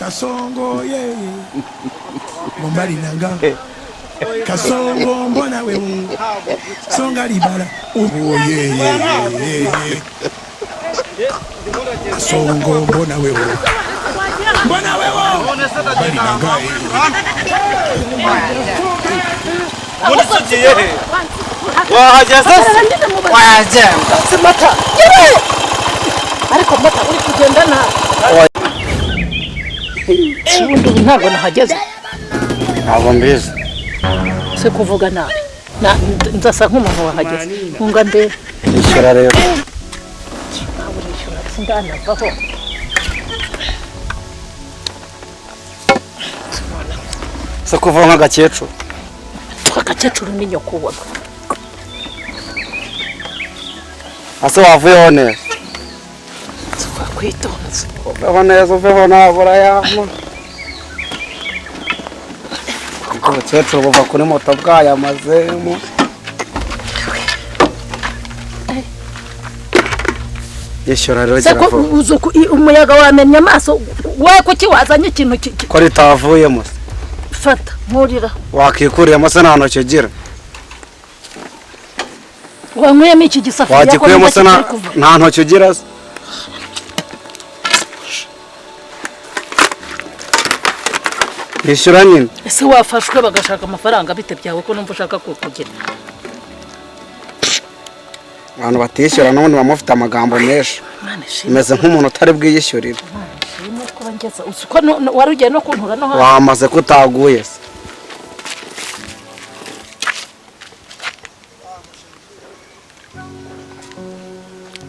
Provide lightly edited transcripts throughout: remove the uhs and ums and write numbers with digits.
Kasongo yeye mobali nanga Kasongo mbona wewe songa libala oh yeye Kasongo mbona wewe mbona wewe mobali nanga. Wahageze wagenda mata yewe, ariko mata uri kugenda nabi. Ubundi ubu ntabwo nahageze. Ntabwo mbizi. Se kuvuga nabi, nzasa nk'umuntu wahageze nkunga ndebe. Ishyura rero. Ntabwo nishyura sindanavaho. Se kuvuga nk'agakecuru. Agakecuru ni nyoko ubona. Ase wavuyeho neza. Wakwitonze. Uveho neza, uveho ntabura yama. Ubukecuru buva kuri moto bwayamazemo. Yishyura rero Se ko gira vuba. Umuyaga wamennye amaso, we kuki wazanye ikintu Ko ritavuyemo se? Fata nkurira. Wakikuriyemo se nta ntoki ugira? Wanyweyemo iki gisafuriya ko Wagikuyemo se nimba kitari kuva? nta ntoki ugira se? Yishyura nyine. Ese wafashwe bagashaka amafaranga bite byawe ko numva ushaka kugira? Abantu batishyura n'ubundi baba mufite amagambo menshi. Imana ishimwe. Umeze nk'umuntu utari bwiyishyurire. Imana ishimwe kuba ngeze. Uzi ko wari ugiye no kuntura no hanze. Wamaze ko utaguye se.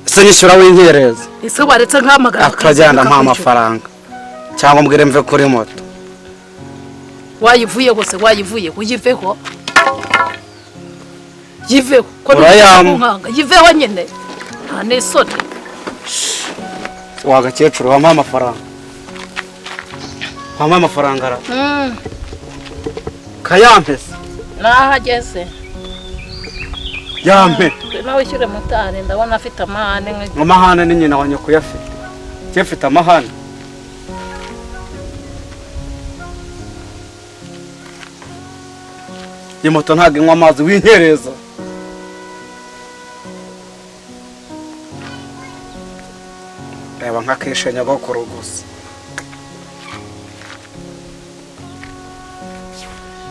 Ese nyishyura w'inkereza. Ese waretse nkahamagara Akagenda mpa bakakwishyura? amafaranga. Cyangwa umbwire mve kuri moto. Wayivuyeho se, wayivuyeho, uyiveho. Yiveho. Ko Urayampa. ntunkanga. Yiveho nyine. Nta n'isoni. Wa gakecuru wampa amafaranga. Wampa amafaranga ra. Kayampe se. Nahageze. Yampe. Ngwino wishyure motari, ndabona afite amahane nk'igi- Amahane ni nyina wa nyoko uyafite. Njye mfite amahane. Iyi moto ntabwo inywa amazi w'inkereza. Reba nk'akishe nyogokuru gusa.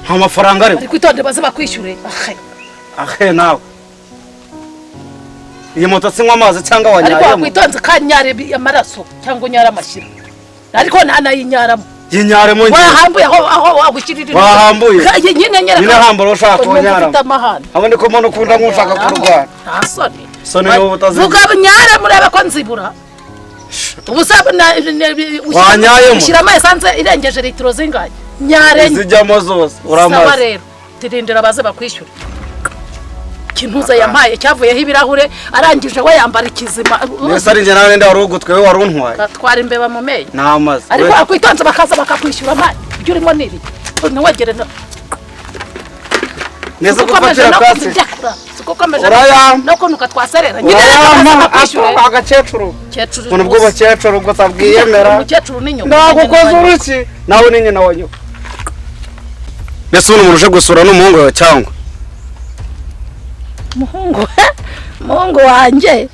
Nta mafaranga ariko. Ariko itonde baze bakwishyure. Ahe. Ahe nawe. Iyi moto sinywa amazi cyangwa Ariko wanyayemo? wakwitonze kanyara amaraso cyangwa unyara amashyira. Ariko ntanayinyaramo. Yinyaremo njye. Wahambuye aho wagushyirira. Wahambuye. Nyine nyereka. Nyine hambura ushaka Umuntu ufite kunyaramo. amahane. Abo ndi kubona ukunda nk'ushaka kurwana. Nta soni. Soni niba utazi- Vuga nyare murebe ko nzibura. Ubusa Wanyayemo? ushyiramo esanse irengeje litiro zingahe? Nyare nye. Izijyamo zose Sawa uramaze. rero. Tirindira baze bakwishyura. Kintuza yampaye cyavuyeho ibirahure arangije we yambara ikizima. Mbese ari njye nawe nde wari ugutwe we wari untwaye. Gatwara imbeba mu menyo. Namaze. Ariko wakwitonze bakaza bakakwishyura mani. Ibyo urimo ni ibiki? Ntiwegere no. Neza Ukomeje gufatira no kasi. kubyakura. Siko ukomeje Urayampa. no kunuka twaserera. Nyine reka baze Urayampa bakwishyure. agakecuru. Mukecuru Umuntu bw'ubukecuru ubwo atabwiyemera. Umukecuru ni nyoko. Nagukoze uruki. Nawe ni nyina wa nyoko. Mbese ubu umuntu uje gusura n'umuhungu wawe cyangwa? Muhungu, muhungu wanjye.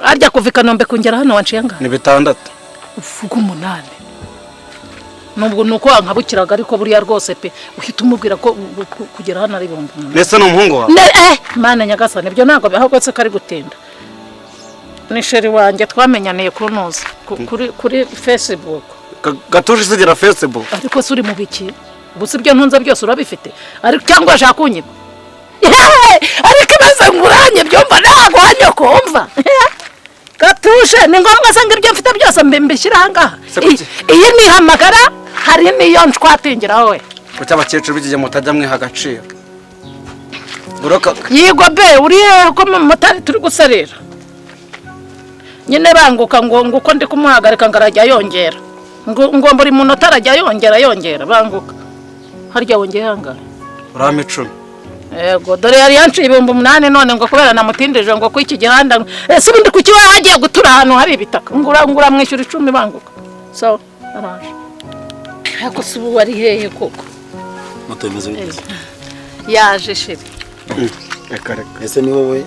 Arya kuva i Kanombe kungera hano wanciye angahe? Ni 6. Uvuga 8. Nubwo nuko wankabukiraga ariko buriya rwose pe uhita umubwira ko kugera hano ari 8,000. Mbese ni umuhungu wawe? Ne, Mana nyagasani ibyo ntabwo ahubwo se kari gutinda. Ni sheri wanjye twamenyaniye kuri noza kuri Facebook. Gatuje isigira Facebook. Ariko se uri mu biki? Ubu si ibyo ntunze byose urabifite? Ariko cyangwa ashaka kunyiba? Ariko ibaze nguranye byumva ntabwo wanyoko umva. Gatushe ni ngombwa se ngo ibyo mfite byose mbishyire aha ngaha. Se kuki? Iyi nihamagara hari n'iyo nshwatingira wowe. Kuki abakecuru b'igihe mutajya mwiha agaciro? Uroka Yigo be uri hehe ko motari turi guserera? Nyine banguka ngo uko ndi kumuhagarika ngo arajya yongera. Ngo buri munota arajya yongera yongera banguka. Harya wongeye hangara? Urame 10. Yego dore yari yanciye 8,000 none ngo kubera namutindije ngo kwiki gihanda. Ese ubundi kuki we hagiye gutura ahantu hari ibitaka? Ngura mwishyura 10 banguka. So Araje. Ariko si ubu wari hehe koko? Moto bimeze bite? Yaje chéri. Reka, reka. Ese ni wowe?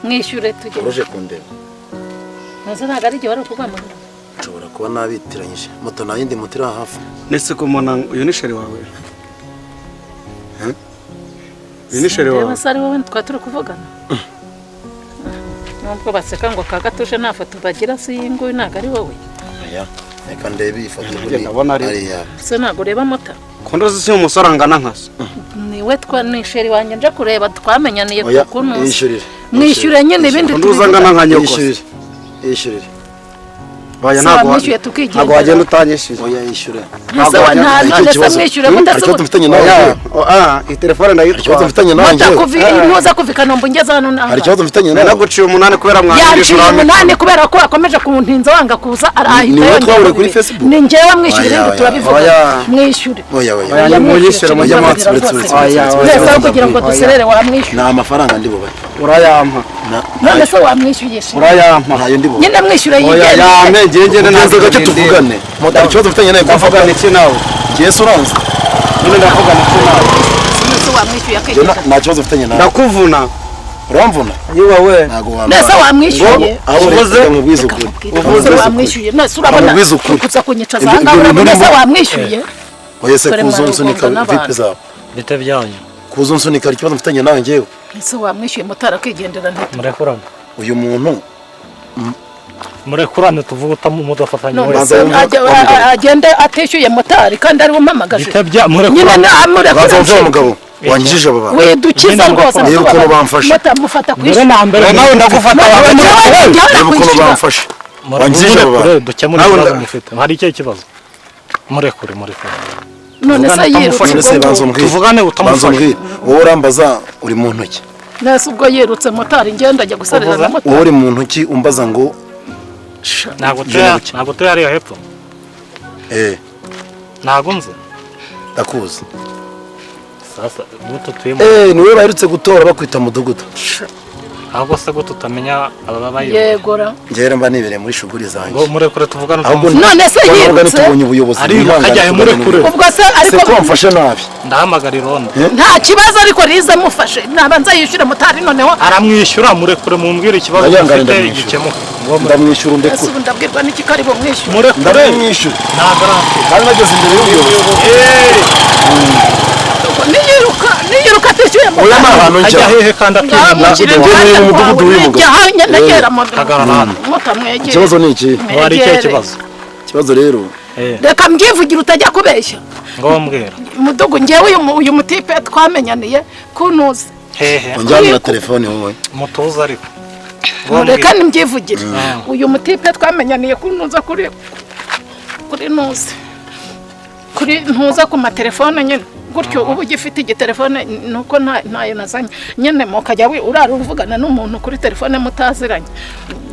Mwishyure tujye. Uje kundeba? Ntuzi, ntabwo ari igihe wari ukuguhamagara. Nshobora kuba nabitiranyije. Moto, nta yindi moto iri aha hafi? Nese ko mbona uyu ni chéri wawe? Uyu ni chéri Reba wawe? se ari wowe twari turi kuvugana? Nubwo baseka ngo ka gatuje nta foto bagira, si iyi nguyu ntabwo ari wowe? Oya, reka ndebe iyi foto. Nanjye ndabona ari- ari iyawe. Se ntabwo ureba moto? Ko ndozi si umusore angana nka se. Niwe twa ni chéri wanjye nje kureba, twamenyaniye Oya, ku kunuza. yishyurire. Mwishyure nyine ibindi. Ko nduzi angana nka nyoko se. Yishyurire, yishyurire. Baya Se ntabwo wamwishyuye tukigendera. Ntabwo wagenda utanyishyuye. Oya, yishyure. Ese wa nta Hari none se ikibazo? mwishyure Hari mudase. ikibazo mfitanye nawe? Oya, oh, ah, iyi telefone Hari ikibazo ndayitwara. mfitanye nawe Mata njyewe? kuva ntuza kuva i Kanombe ungeze hano naha. Hari ikibazo mfitanye nawe? Naguciye umunani kubera mwangirije. Yanciye umunani kubera ko akomeje kuntinza wanga kuza, arahita Ni wowe yongera twahuriye kuri bibiri. Facebook? Ni njyewe, mwishyure Oya, ibindi oya, turabivuga. Oya. Mwishyure. Oya, oya. Oya, nimuyishyure mujye Oya, munsi. uretse, uretse, Oya, uretse, oya, Mwese aho uretse. kugira ngo Oya. duserere wamwishyure. Nta mafaranga ndi bubahe. Urayampa. None se wamwishyuye shi? Urayampa. Ntayo ndi bubahe. Nyine mwishyure Oya, yigendere. yampe ngiye ngende. Ngenze gake tuvugane. Moto, hari ikibazo mfitanye nawe? Ndavugana iki nawe? Ngiye se uranzi? Nyine ndavugana iki nawe? None wamwishyuye Njye akigendera. nta kibazo mfitanye nawe. Ndakuvuna. Uramvuna? Yiwa we. Ntabwo wambara. Nese wamwishyuye? Aho Uvuze? reka nkubwize ukuri. Nese wamwishyuye? Nese urabona Nkubwize ukuri. kuza kunyicaza Ibyo- aha ngaha? ibyo Urabona bintu nese urimo- wamwishyuye? Oya se, Dore kuza mwarugongo unsunika n'abantu. vipi zawe? Bite byanyu? Kuza unsunika, hari ikibazo mfitanye nawe njyewe? Nese wamwishyuye motari akigendera nti? Murekurane. Uyu muntu Murekurane tuvuge mudafatanye None wese. Banza se wumve ajya- wa mugabo. Agende atishyuye motari kandi ariwe umpamagaje? Bite bya Nyine murekurane. Banza wumve wa amurekura. mugabo wangijije aba bantu. Widukiza Nyine rwose. Reba ukuntu bamfashe. Mota mufata Mbere kwishyura. na mbere Oya, nawe ndagufata. Reba ukuntu bamfashe, wangijije aba murekure bantu. dukemure Nawe ibibazo mufite. Hari ikihe kibazo? Murekure, murekure. None se Tuvugane yirutse utamufashe. None se ubwo banza ngubwo? umbwire. Tuvugane Banza utamufashe. umbwire, wowe urambaza uri mu ntoki. Nese ubwo yirutse motari ngenda ajya guserera na Wowe motari? uri mu ntoki umbaza ngo Ntabwo Genda tuya buke. ntabwo tuya hariya hepfo. Eh. Ntabwo nzi. Ndakuzi. Sasa gute utuye mu Eh, niwe baherutse gutora bakwita mudugudu. Ahubwo se gute utamenya aba bayobora? Yegora. Njyewe mba nibereye muri shuguri zanjye. Ngo murekure tuvugane Ahubwo utamufashe. None se wabona yirutse? tubonye ubuyobozi Ariruka bwihangane ajya he, tugane murekure. n'ubuyobozi. Ubwo se Se ariko ko wamfashe nabi? Ndahamagara irondo. Nta kibazo, ariko rize mufashe nabanza yishyure motari noneho. Aramwishyura, murekure mumbwire ikibazo Ndayangana, mufite ndamwishyura. gikemuke. Ngo Ndamwishyura Ese undekure. ubu ndabwirwa n'iki ko ari bumwishyure? Murekure. Ndamwishyura. Ntabwo arafite. Kandi nageze imbere y'ubuyobozi. Ubwo niyiruka, niyiruka atishyuye Oya, motari. nta hantu njya. Ajya hehe kandi Ngaha atuye? mushyire Njye iruhande ni mu mudugudu rwawe, w'uyu mugabo. njya aho negera mu Hagarara hano. mutamwegera. Ikibazo ni iki? Ngo hari ikihe kibazo? Ikibazo rero, Eh, Reka mbyivugira utajya kubeshya. ngo mbwira. Mudugu, ngewe uyu mutipe twamenyaniye kunuza. Hehe? unjyane na telefone wowe. Mutuze ariko. Ngo Reka mbwira. nimbyivugire. Uyu mutipe twamenyaniye kunuza kuri nuza, kuri ntuza, ku matelefone nyine gutyo. Uba ugifite igitelefone nuko ntayo nazanye nyine, mukajya urara uvugana n'umuntu kuri telefone mutaziranye.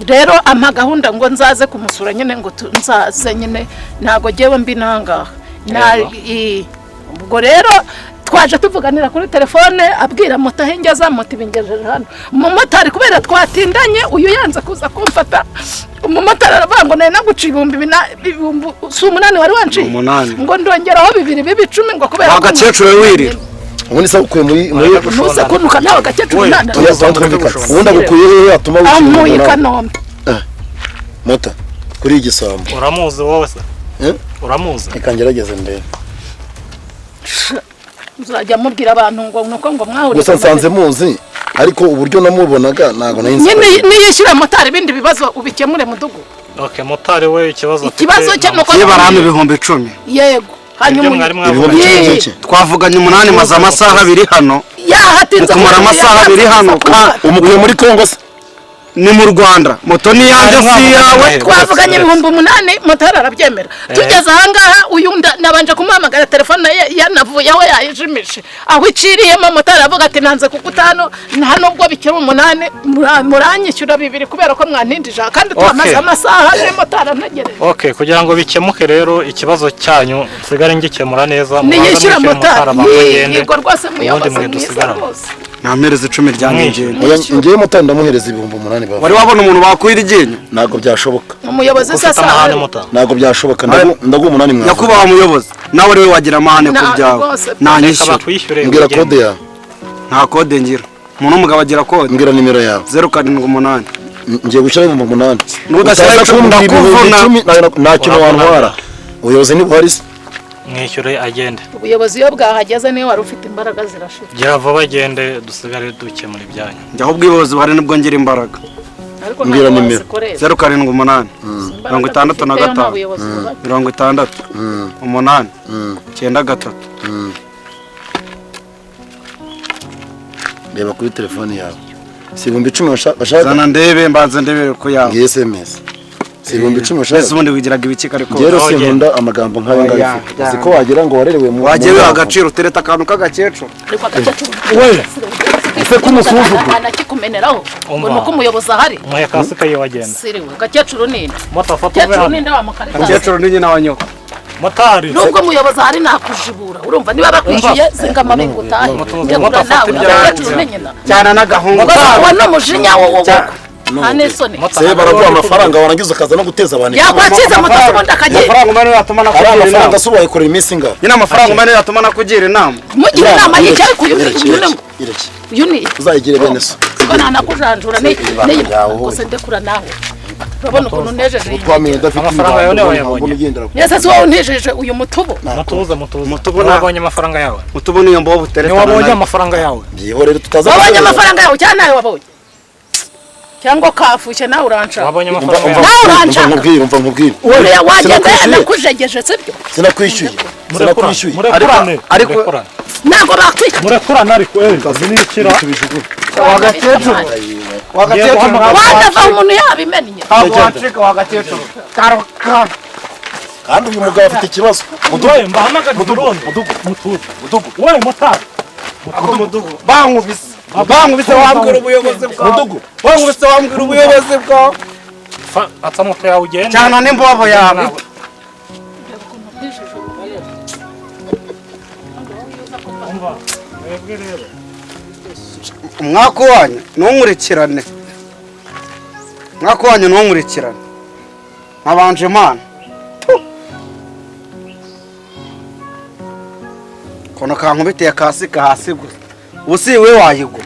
Rero ampa gahunda ngo nzaze kumusura nyine, ngo nzaze nyine, ntabwo ngewe mbi nangaha. Yego. Ubwo rero twaje tuvuganira kuri telefone, abwira moto aho ingeza, moto ibingejeje hano. Umumotari kubera twatindanye, uyu yanze kuza kumfata, umumotari aravuga ngo nari naguciye ibihumbi si umunani wari wanciye? Umunani. Ngo ndongeraho bibiri bibe 10, ngo kubera Wa ko gakecuru we wirira. Ubundi se ukuye muri Ntuze kunuka nawe gakecuru We, nana. Oya, twumvikane. Ubundi agukuye hehe atuma wishyura Ankuye i umunani? Kanombe. Mota kuri igisambo. Uramuzi wowe se? Eh? Uramuzi? Reka ngerageze ndebe. Muzajya mubwira abantu ngo nuko ngo mwahuriye. Gusa nsanze muzi, ariko uburyo namubonaga ntabwo nari nzi. Nyine niyishyura motari ibindi bibazo ubikemure, mudugu. Okay, motari we ikibazo afite. Ikibazo cye nuko Niba arahama 10,000. Yego, hanyuma Ibyo mwari Ibihumbi mwavuganye. icumi Yee. by'iki? Twavuganye umunani, maze amasaha 2 hano. Yahatinze. Mu kumara amasaha 2 hano, Umukuye muri Kongo se? Ni mu Rwanda, moto ni iyanjye si iyawe. Twavuganye 8000, motari arabyemera. Tugeze ahangaha uyu nabanje kumuhamagara telefone ye yanavuyeho yayijimije aho iciriyemo. Motari aravuga ati nanze kuguta hano, nta nubwo bikiri umunani, muranyishyura bibiri kubera ko mwantindije aha kandi twamaze Okay. amasaha ane motari antegereje. Okay, kugira ngo bikemuke rero ikibazo cyanyu nsigare ngikemura neza, mubanze Niyishyura mwishyure motari. abantu bagende, Yego rwose ubundi muyobozi mwe mwiza dusigarane. rwose. Nampereza 10 ryanjye ngende. Oya, ngewe motari ndamuhereza 8000 bava. Wari wabona umuntu bakuye iryinyo? Ntabwo byashoboka. Umuyobozi Ufite sasa amahane muta. Ntabwo byashoboka, ndaguha 8 mwavuga. Nyakubahwa muyobozi, nawe ariwe wagira amahane ku Na- byawe. rwose. Reka Nanyishyura. bakwishyure. Mbwira ugende. kode yawe. Nta kode ngira. Umuntu w'umugabo agira kode. Mbwira nimero yawe. 078. Ngiye gushyiraho 8000. Nudashyiraho Utaza icumi, kumbwira ndakuvuna. 10,000, nta kintu wantwara. Ubuyobozi ntibuhari se. Mwishyure agende. Ubuyobozi iyo bwahageze niyo wari ufite imbaraga zirashira. Gira vuba agende dusigare dukemura ibyanyu. Njya aho ubwiyobozi buhari nibwo ngira imbaraga. Ariko Mbwira ntabwo nimero. wazikoresha. 078. Imbaraga 65. dufiteyo nta buyobozi buhari. 60. 8. 93. Reba kuri telefone yawe. Si 10,000 bashaka? Zana ndebe, mbanze ndebe ko yawe. Ngiye SMS. Si 10,000 Mbese bashaka? ubundi wigiraga ibiki ariko? Njyewe rero Aho ugenda. sinkunda amagambo nk'ayo ngayo. Oya, Uzi ko wagira ngo warerewe mu Wagiye mu wiha mwaka. agaciro utereta akantu k'agakecuru. Ariko agakecuru We! Ese ko umusuzugura? Anakikumeneraho ngo Umva. ni uko umuyobozi ahari. Umuhe kasike ye wagenda. Siriwe gakecuru ninde? Moto fata uve Gakecuru hano. ninde wa mukaritasi? Agakecuru ni nyina wa nyoko. Motari. Nubwo umuyobozi ahari nakujibura. Urumva niba bakwishyuye zinga amabingo utahe. Mutuze, Ndekura moto fata nawe ibyawe. agakecuru ni nyina. Cyana n'agahungu. Ubwo n'umujinya wo wo. Nta n'isoni. Se baraguha amafaranga warangiza ukaza no guteza abantu ikibazo. Yakwakiza moto ubundi akagenda. Amafaranga umane yatuma Ari nakugira amafaranga inama. se wayikorera iminsi ingahe? Nyine amafaranga umane yatuma nakugira inama. Mugira inama yicaye ku Ireke, uyu ireke, ireke. uyu ni Uzayigire bene so. ko ntanakujanjura ni Ibanga ni ryawe wowe. gusa ndekura nawe. Urabona ukuntu nejeje iyi. Twamenye udafite Amafaranga yawe ibanga, wayabonye. mbona ugendera ku- Ese si wowe untejeje uyu mutubo. Mutuze mutuze. Mutubu na- Ntiwabonye amafaranga yawe. Mutubona iyo mbobo utereta. Ntiwabonye amafaranga yawe. Byihorere tutaza Wabonye amafaranga yawe cyangwa nawe wabonye? Cyangwa kafushye nawe uranshaka. Wabonye Umva, amafaranga umva, yawe. Nawe umva uranshaka. nkubwire, umva nkubwire. Uriya wagenda Sinakwishyuye. yanakujegeje sibyo? Sinakwishyuye. Sinakwishyuye. Murekurane. Ariko- Murekurane. Ntabwo bakwishyuye. Murekurane ariko eh zinikira. Wagakecuru. Wagakecuru. Wandava umuntu yabimennye. Ntabwo wacika wagakecuru. Karo karo. Kandi uyu mugabo afite ikibazo. Mudugu, We mbahamagara drone. mudugu, Mutuze. mudugu, We motari. Ako mudugu. Bankubise. Bankubise wambwira ubuyobozi bwawe. mudugu. Bankubise wambwira ubuyobozi bwawe. Atsa moto yawe ugende. Cyana n'imbobo yawe. Umva. Mwebwe rero. Umwaka wanyu ntunkurikirane. Umwaka wanyu ntunkurikirane. Nkabanje Imana. Kono kankubitiye kasika hasi gusa. Ubu si we wayigura.